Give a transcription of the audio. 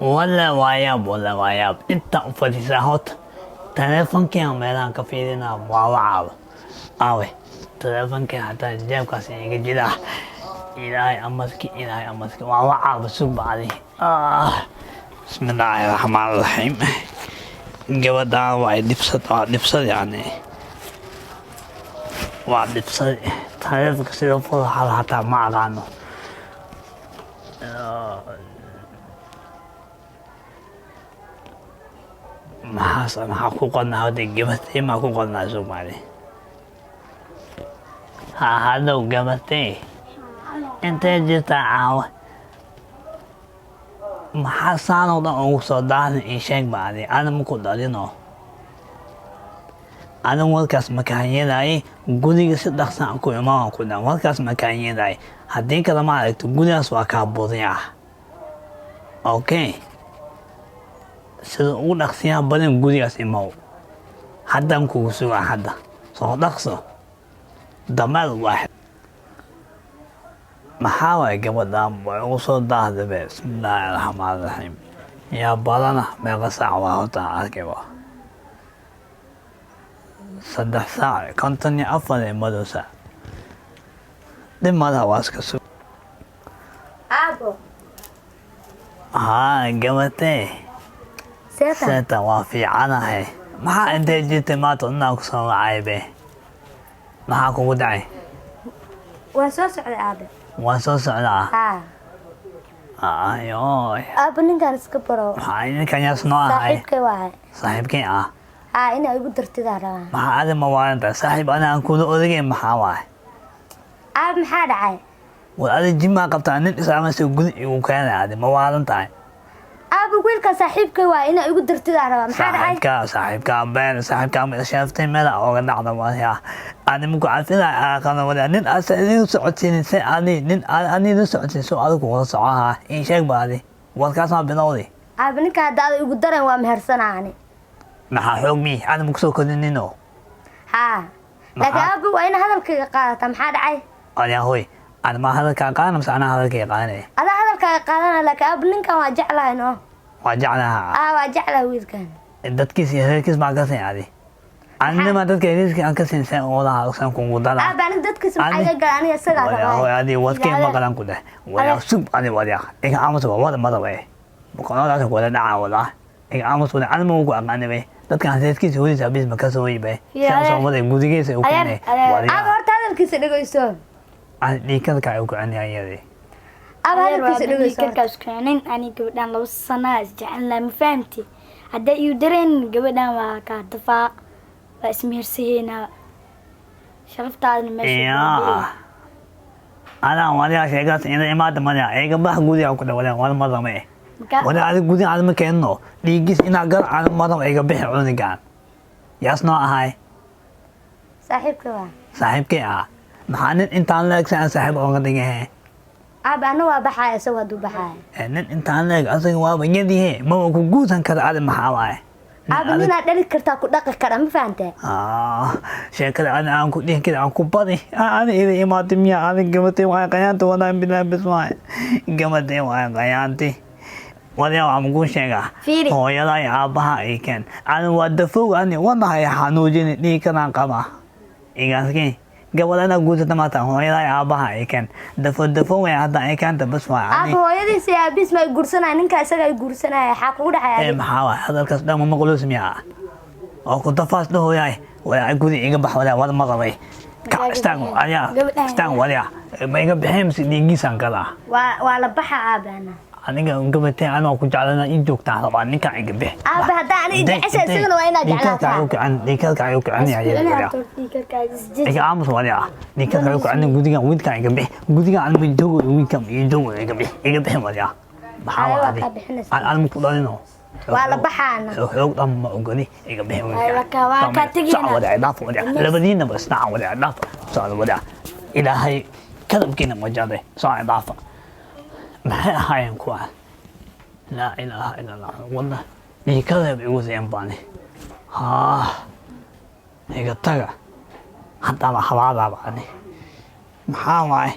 Walla waa yaab, walla waa yaab. Inta u fadhiisaa horta taleefankii aan meelahan ka fiirinaa, waa wacaaba. Aawe taleefankii? Hataa jeebkaas iga jiraa. Ilaahay amaski, ilaahay amaski, waa wacaaba. Sugba adi. Bismillaahi raxmaan raxiim. Gabadhaan waa dhibsad, waa dhibsad, yani waa dhibsad. Taleefanka sida furaxada hataa ma aqaano. Maxaas maxaa ku qodnaa hadda? Gabatay maa ku qodnaa Soomaali? Ha hadow, gabatay, intee jirtaa caawa? Maxaa saanoo dhan ugu soo daahdan? Ii sheeg ba adi. Ana maku dhalino adan warkaas makaanyadaay. Guriga si dhaqsan ku imaan ku dhan warkaas makaanyadaay. Haddii kale ma aragto, gurigaas waa kaa budiyaa. Okay, sida ugu dhaqsiyaha badan gurigaas imow. Haddaan kugu sugaa, hadda soo dhaqso. Dameer waaxid maxaa waay? Gabadhaan way ugu soo daahdabe. Bismillaahi raxmaan raxiim. Yaa badana, meeqa saac waa horta? Arkay, waa 3:54 ee madow saac. Dhib madaha, waa iska sug. Aabo. Haa, gabatee. Seeta. Seeta, waa fiicanahay. Maxaa intay jirtay maanta inaa ku soo wacay be? Maxaa kugu dhacay? Waa soo socday, aabe. Waa soo socdaa? Haa. Ayoy. Aabo, ninkaan iska baro. Maxaa ninkan yaas noo ahay? Saaxiibkay waahay. Saaxiibkay ah? Haa, inaa igu dartidaa rabaa. Maxaa adi ma waalantahay? Saaxiib ani aan kula odagay maxaa waay? Aabe, maxaa dhacay? War adi jimaa qabtaa, nin islaamase gudi igu keenay. Adi ma waalan tahay? Aabo, wiilkaan saaxiibkay waay, inaa igu dartidaa rabaa. Maxaa dhacay? Saaxiibkaa, saaxiibkaa been, saaxiibkaa ma sheeftay meel ooga dhacda waya. Ani maku cafina aqana wada nin asa idin socodsiinin se ani nin ani la socodsiin soo adigu wada socohaa. Ii sheeg ba adi, warkaas maa bilowdi? Aabo, ninka hadda ada igu daran waa mehersanaa ani. Maxaa xoog mi ani maku soo kodinino? Haa, laakiin aabo, waa inaa hadalkayga qaadataa. Maxaa dhacay? Adiga hoy, ani ma hadalkaa qaadana mise anaa hadalkay qaadanaya? Adaa hadalkaaga qaadana, laakiin aabo, ninkan waa jeclahay no. Waa jeclaha? Aa, waa jeclahay wiilkan. Dadkiis iyo reerkiis maa ka siin adi? Anima dadka reerkiis aan ka siin seen wadaha seen kugu dara? Aabo, aniga dadkiisa maxaa iga gala? Aniga isagaa hoy rabaa. Adi wadkay maqlan ku dheh. Waya sug adi, waya iga aamus. Waa wada madaba eh boqoladaas wada dhaca wada iga aamus wada. Anima ugu aqaani bay dadkan reerkiisa hodiisa abis ma ka soo yibe seen soo wada gudigiisa u keenay waya. Aabo, horta hadalkiisa dhegeyso. Dhiikadka ay u kicinaya iyadii. Aabo, hadalkiisa dhegeyso horta. Karkaas keenin. Ani gabadhaan 2 sana isjecelnahay, ma fahamti? Hadday iyu dareen gabadhaan waa kaa dafaa, waa ismehersaheynaa, sharaftaadana meesha. Yaa anaa wadiga sheegaas ina imaada maya. Iga bax gudiga ku dhawada wada madame wada. Adi gudiga aad ma keenno dhiigis inaa gar aan madam. Iga bixi cunigaan yaas noo ahay. Saaxiibkay waa. Saaxiibkay ah? Maxaa nin intaan leeg aan saaxiib ooga dhigahe? Aabo, ana waa baxaaya, isagoo hadduu baxaaya. Nin intaan leeg asaga waaba yadihe, maba ku guursan kara. Adi maxaa waaye? Aabo, ninaad dhali kartaa ku dhaqi kara, ma fahantee? Sheekada ani aan ku dhihi kara aan ku badi ani ida imaatay miya? Ani gabatay waay qayaanta wadaan bilaa bis waay gabatay waay qayaanti wadiya. Waxaan kuu sheegaa. Fiiri. Hooyada iyo aabbaha ay keen. Ani waa dafowg, ani wadahay xanuujini, dhiigkanaan qaba igaaski. Gabadha inaa guursata maata, hooyada iyo aabbaha ay keen. Dafo dafo way hadda ay keenta bas waay ani. Aabo, hooyadiisa iyo aabihiis ma ay guursanaya? Ninka isaga ay guursanaya. Xaa kugu dhacay ee adiga? Maxaa waay hadalkaas dhan? Ma maqluus miyaa oo ku dafaas dhahoyaay? Wayaa gudi iga bax wadaa wada madabay. Kac, istaag ayaa, istaag wadaa. Ma iga bixin mise dhiigiisaan gadaa? Waa la baxa, aabe, ana. Aniga gabatay anoo ku jeclana ii joogtaa rabaa. Ninkaan iga bix. Aabe, haddaa aniga jecesha, isagana waa inaad jeclaataa. Dhiigkalka ayuu kicinaya iyada. Iga aamus wadaa. Dhiigkalka ayuu kicinaya gudigan. Wiilkaan iga bix gudigan. Anima joogo wiilkaan iyo joogo. Iga bix, iga bixin wadaa. Maxaa Aabe, waa waa adi? kaa bixinaysaa. Aan ma ku dhalino. Waa la baxaana. Xoog dhan ma ogoli. Iga bixin. Ay, waa kaa tegaynaa. Wadaa dhaaf wadaa, labadiinaba isnaca wadaa dhaaf socda wadaa. Ilaahay kadabkiina ma jaday soo dhaafa. Maxay ahaayeen kuwaan? Laa ilaaha ila allah. Wada dhiikadayba igu siyan baani. Haa, iga taga haddaba, habaadaaba ani. Maxaa waaye?